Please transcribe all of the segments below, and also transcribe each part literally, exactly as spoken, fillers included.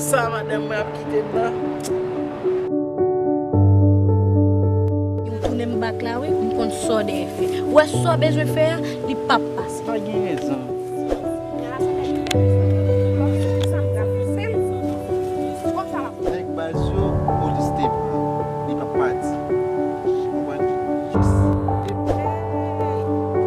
Sa madanm mwen ap kite m nan. Ou tounen m bak la wi, m konn sa w dèyè fè. Ou wè sa w bezwen fè a, li p ap pase. Pa gen rezon. Nèg baz yo, polis te pran. Li p ap pati. Ou konprann?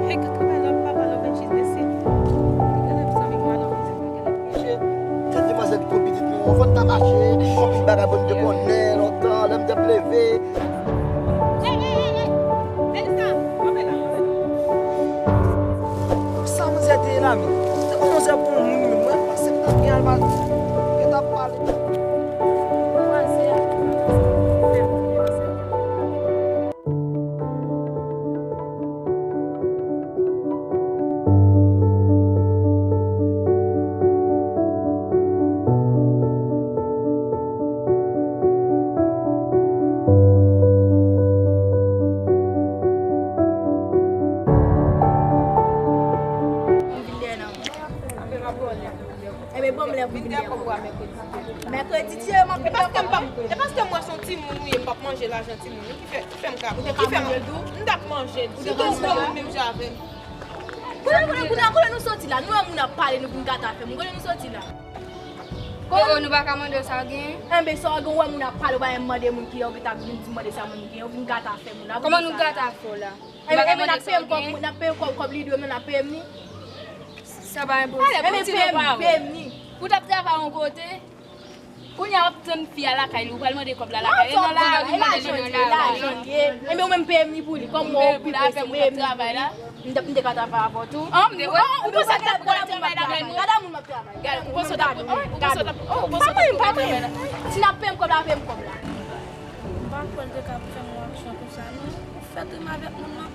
Hey, kaka bay lòt papa lòt bèt jis mesye. Li genlè zanmi mwen nan vizit mwen genlè. Mesye, tèt demwazèl ki pran pitit mwen, anvan n ta mache, anpil bagay bon m te konnen lontan, lè m t ap leve. Hey, hey, hey, hey! Melissa, kanpe la, kanpe la. Sa manzè te ye la menm? Se kòman manzè pran yon moun menm? Mwen panse m t ap gen al pale. Yo t ap pale. Enben, ban m lè pou m vin dèyè kòb la mèkredi. Mèkredi, Dye, m ap vin dèyè kòb la. E paske m p ap, e paske m wè se yon timoun ou ye, m p ap manje lajan timoun ou ki fè, ki fè m ka, ki fè m, m t ap manje l tou. Ou te ka manje l? Ou te ka manje l menm jan avè m. Kote, kote, kote, kote nou soti la? Nou wè moun ap pale, nou vin gate afè moun. Kote nou soti la? Oh, oh, nou pa ka mande w sa w genyen? Enben, sa w gen, ou wè moun ap pale, ou pa menm mande moun ki, ou gentan vin di mande sa moun genyen, ou vin gate afè moun la. Kòman nou gate afè w la? Enben, enben, n ap peye m kòb, n ap peye kòb, kòb li dwe m nan, n ap peye m ni. Sa pa enposib. Enben, peye m, peye m ni. Ou t ap travay yon kote? Kounye a w ap tann fi a lakay li, ou pral mande kòb la lakay li. Non, non, la, lajan li ye, lajan li ye. Enben, ou menm peye m ni pou li, kòm ou peye m ni pou li. M te, m te ka travay avè w tou. An, m te, ou panse m t ap pral travay lakay mwen? Gade moun m ap travay. Gade, ou panse w t ap, ou panse w t ap, ou panse w t ap pral travay la. Si n ap peye m kòb la, peye m kòb la. M pa kwè l te ka fè m yon aksyon konsa, non. Ou fè trim avèk moun nan.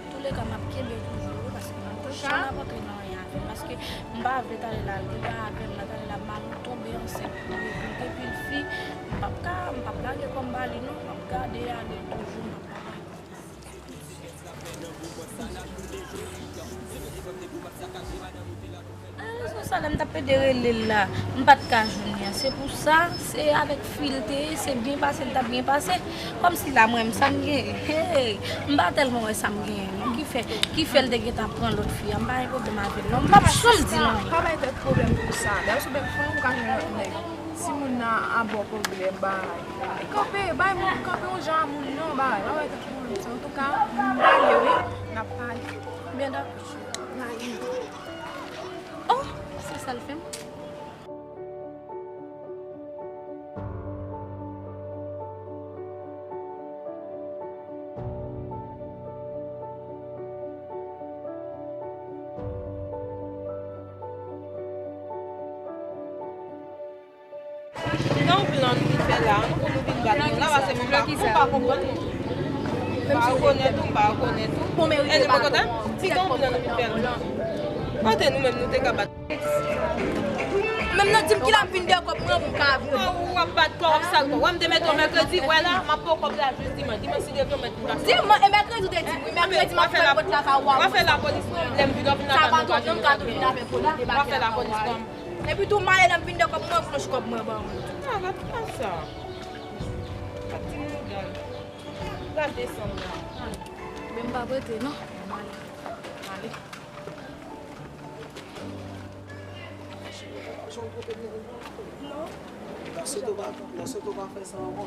Touleka, m ap kenbe toujou, wi, paske m ap chan ap antre nan anyen avè l. Paske m pa vle talè la, l te bay avè m la, talè la, m al tonbe ansent pou li, pou l gen pil fi. M p ap ka, m p ap lage kò m ba li, non. M ap gade ale toujou, m ap gade. A, rezon sa la, m t ap pede rele l la, m pa t ka jwenn li an. Se pou sa, se avèk fi l te ye, se byen pase l t ap byen pase. Kòmsi la, mwen menm, sa m genyen, hey, m pa tèlman wè sa m genyen, non, ki fè, ki fè l te gentan pran lòt fi a. M pa gen pwoblèm avè l, non. M p ap janm di l anyen. Pa bay tèt pwoblèm pou sa. Dayè, si w bèk fanm, ou ka jwenn lòt nèg. Timoun nan ap ba w pwoblèm, bay. Kanpe, bay moun, kanpe yon jan a moun nan, bay. Pa bay tèt pwoblèm sa. Antouka, m prale, wi. N ap pale. Byen, dakò. Oh, se sa l fè m. Nan yon plan nou vin fè la, nou pou nou vin bat nou la, paske nou pa, nou pa konprann nou. M pa rekonèt ou, m pa rekonèt ou. E nou pa kontan? Ti gen yon plan nou vin fè la. Kote nou menm nou te ka bat? Menm nan di m ki la m vin dèyè kòb mwen pou m ka vin. Ou ap bat kò, w ap sal kò. Wè m te mete w mèkredi, wè la, m ap ba w kòb la jis dimanch. Dimanch si Dye vle w mèt vin pase. Dimanch, e mèkredi ou te di m, wi, mèkredi m ap fè pòt la ka w a. W a fè lapolis non, lè m vin w ap vin avè nou, w a jwenn nou ka tou vin avè polis, debake la ka w a. Epi tou m ale la m vin dèyè kòb mwen, flanch kòb mwen ban mwen. Ah, gad sa. Gad timoun gad. Gad desann la. Men m p ap rete non. M ale. M ale. Lòsòt ou pa, lòsòt ou pa fè sa ankò.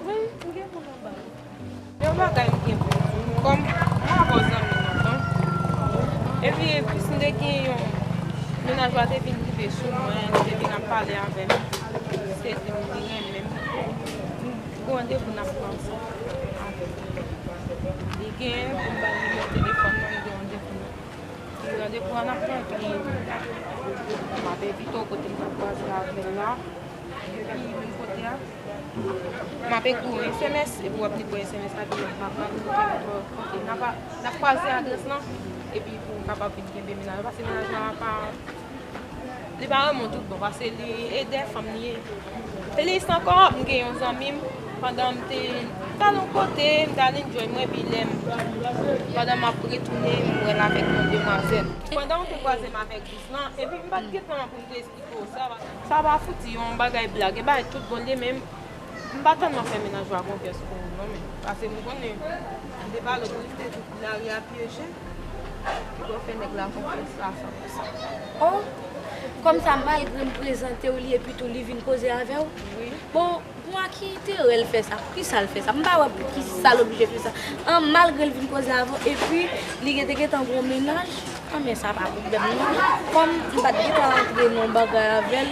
Wi, m gen moun anba. Yon bagay m gen pou di w, kòm m avè w zanmi lontan, epi plis m te gen yon mennaj la te vin rive sou mwen, li te vin ap pale avè m, li te di m li renmen m, m gen randevou n ap pran ansanm avè m. Li gen pou m ba l nimewo telefòn mwen, li gen randevou nan Randevou a n ap pran, epi m ap evite w kote m t ap kwaze avè l la. Epi menm kote a, m ap ekri w S M S, epi w ap li pou S M S la, epi lè m ap pran kote m ap, kote n ap, n ap kwaze adrès lan, epi pou w kapab vin kenbe mennaj la, paske mennaj la pa, Paran mwen tout bon, paske li ede fanm li ye. Plis ankò, m gen yon zanmi m, pandan m te, m t al yon kote, m t al enjoy mwen, epi lè m, pandan m ap retounen, m wè l avèk yon demwazèl. Pandan w te kwaze m avèk Gizlan, epi m pa t gen tan pou m te eksplike w sa, sa pa fouti yon bagay blag, e bagay tout bon li ye, men m pa tèlman fè mennaj la konfyans pou ou non, men, paske m konnen, m te pale w pou li, m te di w lari a pyeje, li pral fè nèg la konfyans la san pou san. Oh, kòm sa, malgre m prezante w li, epi tou li vin koze avè w? Wi. Bon, pou a ki enterè l fè sa? Pou ki sa l fè sa? M pa wè pou ki sa l oblije fè sa. An, malgre l vin koze avè w, epi li gen te gentan gen yon mennaj, an, men sa pa pwoblèm non. Kòm m pa t gentan antre nan yon bagay avè l,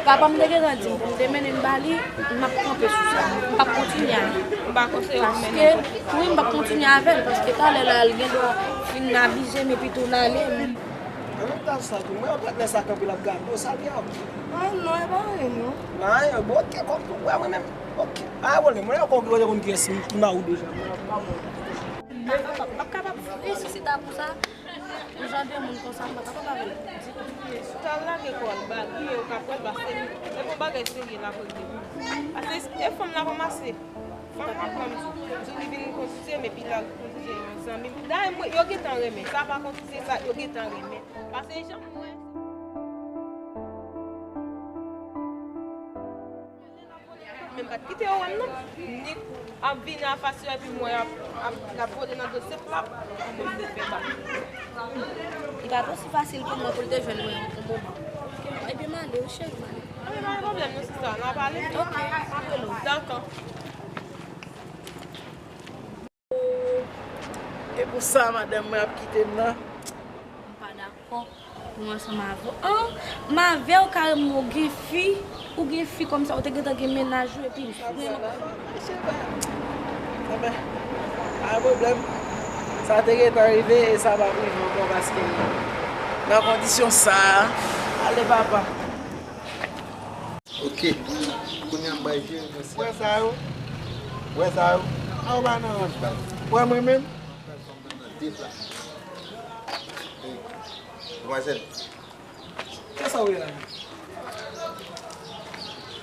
papa m te gentan di m pou m te mennen l ba li, m ap kanpe sou sa. M p ap kontinye avè l. M pa konseye w pou mennen l kote. Paske, wi, m p ap kontinye avè l, paske talè la, l gen dwa fin abize m, epi tou l ale. An menm tan sa tou, mwen wè patnè sa kanpe l ap gade w, sa l gen an? Ah non, e pa anyen non. Pa anyen, bon, ok, kòm tou wè mwen menm. Ok. Ah, bon, mwen ankò ki kote konn kiyès m, m a ou deja. M ap, m ap, m ap kapab resisita pou sa. Yon jan de moun konsa, m pa kapab avè l ditou. Si w ta lage kò w al ba li, e ou ka pran l, paske e pou bagay serye l ap regle. Paske e fanm la kòmanse. Fanm la pran m di, di li vin konfizye m, epi l al konfizye yon zanmi m. Dayè, mwen, yo gentan renmen. Sa pa konfizye, sa, yo gentan renmen. Paske jan m wè. Men m pa t kite yo wè m non. Nik ap vini afas yo, epi m wè ap, ap, l ap vole nan dosye pla, mwen m vin fè bak. Li pa t osi fasil pou mwen pou l te jwenn mwen yon moman. Ebyen, m ale wi, cheri, m ale. Ebyen, pa gen pwoblèm non, sista, n a pale. Ok, m ap rele w. Dakò. E pou sa madanm mwen ap kite m nan? M pa dakò pou mwen ansanm avè w. An, m avè w kareman, ou gen fi, ou gen fi kòmsa, ou te gentan gen mennaj ou, epi m vreman. Enben, pa gen pwoblèm. Sa te gentan rive e sa p ap rive ankò paske nan kondisyon sa a, ale papa. Ok. Kounye a m bay je, mesye. Wè sa yo? Wè sa yo? A, ou pa nan rans la. Wè mwen menm? Nan de plas. Ey, demwazèl. Kiyès sa w ye la menm?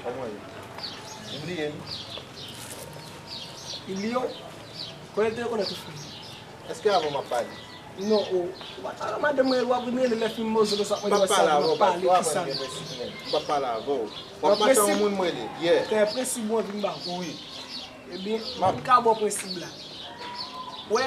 Kòman w ye? Ou bliye m? Li bliye w? Kòman l te rekonèt ou fè? Èske avè w m ap pale? Non, o. Ou pa t pale madanm mwen, w ap vin rele lè fim mozo konsa, mwen di w sa, w ap pale kisa? M p ap pale avè w, w ap pale avè w. W ap mache yon moun m rele, yeah. Prensip ou anvi m ba w. Wi. Ebyen, m ap ka ba w prensip la. Wè,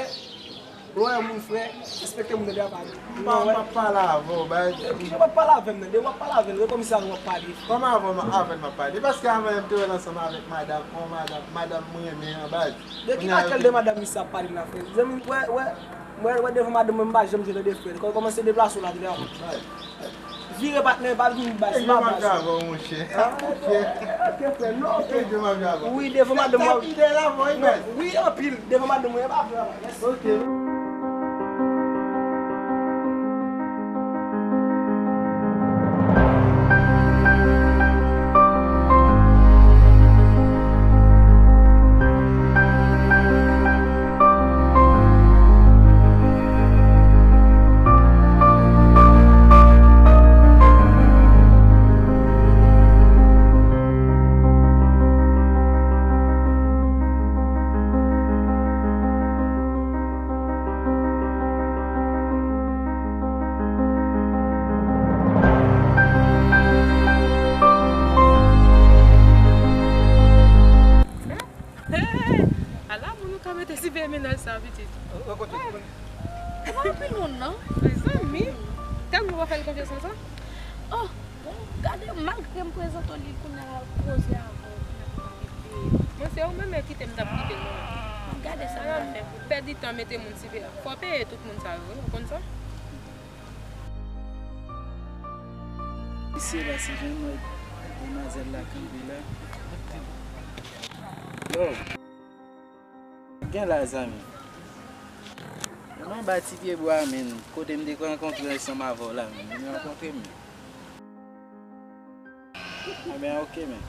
lè w wè moun frè, respekte moun nan devan pale. M pa, m p ap pale avè w, baz. Kijan w ap pale avè m nan? Depi w ap pale avè l, rekonèt sa w ap pale. Kòman avè m, avè l m ap pale? Paske avè m te wè l ansanm avèk madanm, yon madanm, madanm mwen renmen an, baz. De ki lakèl de madanm misye ap pale la, frè? Zanmi m, wè, wè, wè, wè devan madanm mwen, m pa janm jwe tande frè. Kò-, kòmanse deplase w la, tande a. Vire patnè, pa vin baz, se pa baz. Monchè. Ah, ok, ok, frè, non, ok. Wi, devan madanm mwen. Wi, anpil, devan madanm mwen, e pa vre, papa. Ok. Ala moun ou ka mete siveye mennaj sa, pitit. Rankontre. Ou pa anpil moun, non? Mezanmi, tèlman w pa fè l konfyans konsa. Oh, bon, gade, malgre m prezante w li kounye a, koze avè w, kounye a pou m kite. Mwen, se ou menm ki kite m, t ap kite l mwen menm. Gade sa m ap fè pou pèdi tan mete moun siveye. Fò w peye tout moun sa yo, wi, ou konn sa? Mesye, pase jan m wè demwazèl la kanpe la. Yo. Gen la, zanmi. Mwen anba ti pye bwa, men kote m te rankontre ansanm avè w la, men vin rankontre m. Ebyen, ok, men.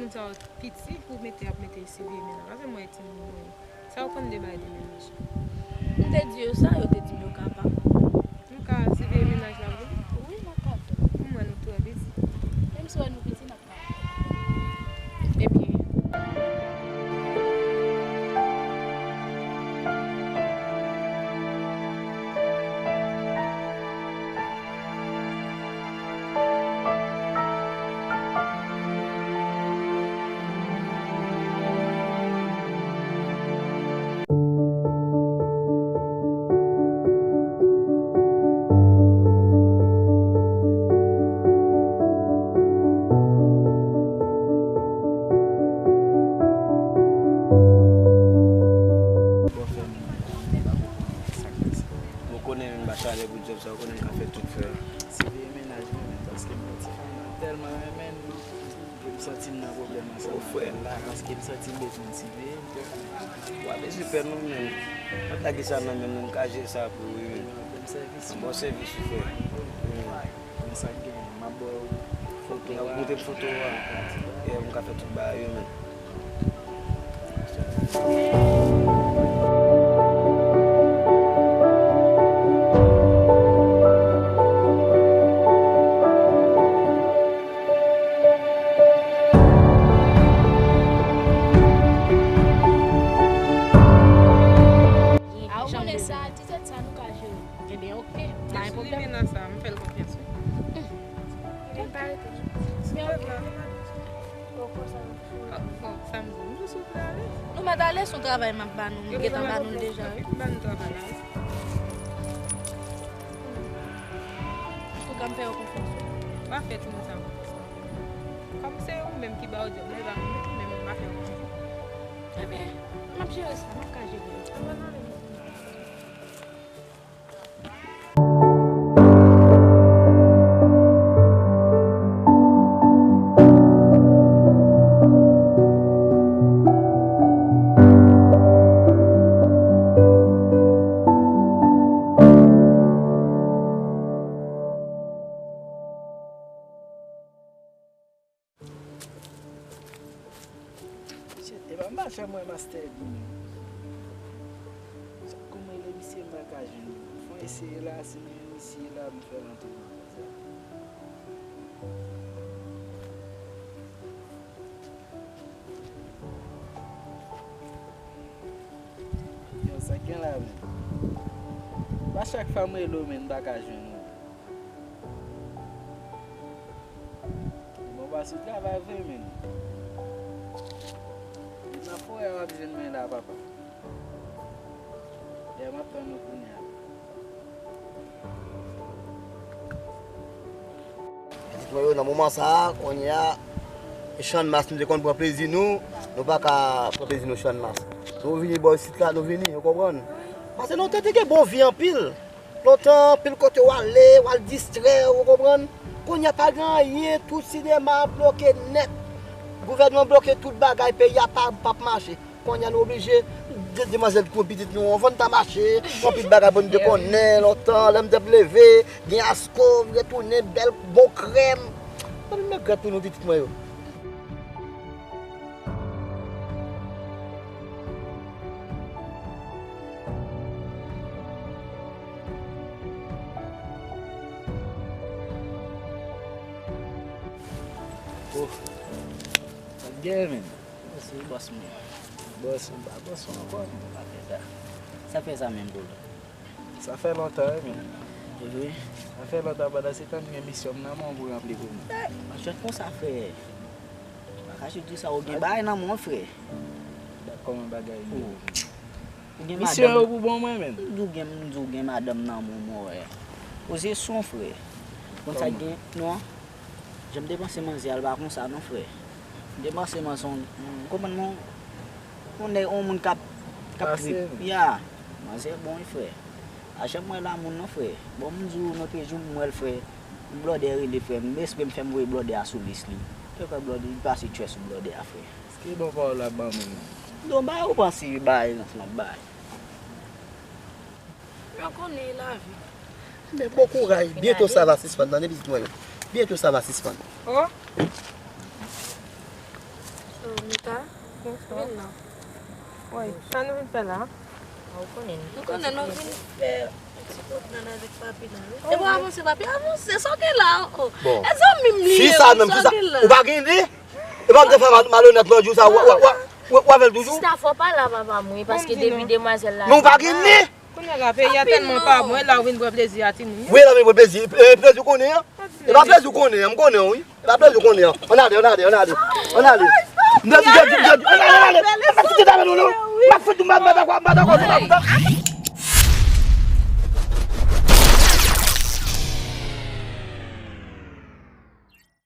Sa w piti pou mete ap mete siveye mennaj la. Paske mwen e timoun mwen ye. Sa w konn de bagay de mennaj? M te di yo sa, yo te di m yo ka pa. Nou ka siveye mennaj la pou nou? Wi, n ap ka fè. M wè nou twò piti. Menm si w wè nou piti, n ap ka fè. Ebyen. Ou konnen menm ba chalè pou djòb sa, ou konnen m ka fè tout frè. Siveye mennaj mwen menm, paske m wè ti fanm nan tèlman renmen l, m santi m nan pwoblèm ansanm avè l la, paske m santi m bezwen l siveye m. W ap bezwen pè non menm. Mwen ta gen sa nan men m, m ka jere sa pou ou wi menm. Bon sèvis wi frè. Wi. Men sa k genyen, m ap ba w foto a. Montre m foto a. Yeah, m ka fè tout bagay yo menm. A, ou konnen sa, ti tèt sa nou ka jere. Ebyen, oke. Pa gen pwoblèm. Limena sa, m fè l konfyans wi. Vin pa rete non. Ti tèt la, li mal. Bon, konsa nou. Ah, bon, sa m di, m jis ouvri ale. Nou mèt ale, se yon travay m ap ba nou, m gentan ba nou l deja wi. Yo gentan ba nou travay la wi. Antouka, m fè yo konfyans wi. Pa fè timoun sa konfyans non. Kòm se ou menm ki ba yo djòb la, e pa mwen menm, m pa fè yo konfyans. Ebyen, m ap jere sa, m ap ka jere l. Ann ale. Shit, epa m pa janm wè Master Guy menm. Sa, kòman rele misye m pa ka jwenn li. Fò eseye la, si m jwenn misye la, m fè l antre nan kòb sa. Yo, sa k gen la menm? Pa chak fwa m rele w menm, m pa ka jwenn ou. Bon, pa sou travay vre menm. Nan forè w ap jwenn mwen la, papa. Yè m ap tann ou kounye a. Pitit mwen yo, nan moman sa a, kounye a, Channmas, nou te konn pran plezi nou, nou pa ka pran plezi nou Channmas. Nou vini bò isit la, nou vini, ou konprann? Paske nou te, te gen bon vi anpil. Lontan, anpil kote w ale, w al distrè w, ou konprann? Kounye a pa gen anyen, tout sinema bloke nèt. Gouvènman bloke tout bagay, peyi a pa, p ap mache. Kounye a nou oblije, de, demwazèl tou pitit nou, anvan n ta mache, anpil bagay pou n te konnen, lontan, lè m t ap leve, gen asko, retounen, bèl, bon krèm. Anpil regrèt pou nou pitit mwen yo. Oh, sa k gen, men? Mèsi, bòs mwen. Bòs, m pa bòs ou ankò, men. Pa fè sa. Sa fè sa menm pou ou? Sa fè lontan, wi, men. Wi. Sa fè lontan, pandan se tan m gen misyon m nan men w pou ranpli pou mwen. Eh, pa jwèt konsa, frè. Pa kache di sa, ou gen bagay nan men w, frè. Kòman bagay yo? Ou gen misyon yo pou bon mwen, men. M di w gen, m di w gen madanm nan men w, mon frè. Poze son, frè. Konn sa k gen, non? Jan m te panse manzè a, l pa konsa non, frè. M te panse manzè, w konprann non? Yon nèg, yon moun k ap, k ap trip. Ya. Manzè bon wi, frè. A janm wè lamoun non, frè. Bon, m di w, nan trè jou m wè l, frè. Blòdè rele, frè. M espere m fè m voye blòdè a sou lis li. Te kwè blòdè, li pase tchwè sou blòdè a, frè. Èske bon pawòl la ban mwen menm? Non, bay ou panse bay nan son bay. Yo konnen lavi. Men bon kouraj, byento sa va sispann, tande pitit mwen yo. Byento sa va sispann. Oh. Mika, vin non. Woy, sa nou vin fè la? Ou konnen nou vin fè yon ti pwopnad avèk papi la wi. E bon, avanse papi, avanse, sa w gen la? Oh. Bon. E zanmi m li Fi ye, sa wi, menm, sa fi w sa. Gen la? Ou pa gen li? E pa m te fè mal, malonèt lòt jou sa, w ap fè l toujou? Sista, fò w pale a papa m wi, paske depi demwazèl la. Men ou pa gen li? Kounye a la, peyi a tèlman pa bon, e la ou vin pran plezi a timoun yo. Wi, la vin pran plezi. E, plezi ou konnen an? E pa plezi ou konnen an, m konnen wi. E pa plezi ou konnen an. Ann ale, ann ale, ann ale. Ann ale. M te di, m te di, m te di, ann ale, ann ale. M ap fout ou nan men nou, non. M ap fout ou, m ap, m ap dakò, m ap dakò, m ap dakò.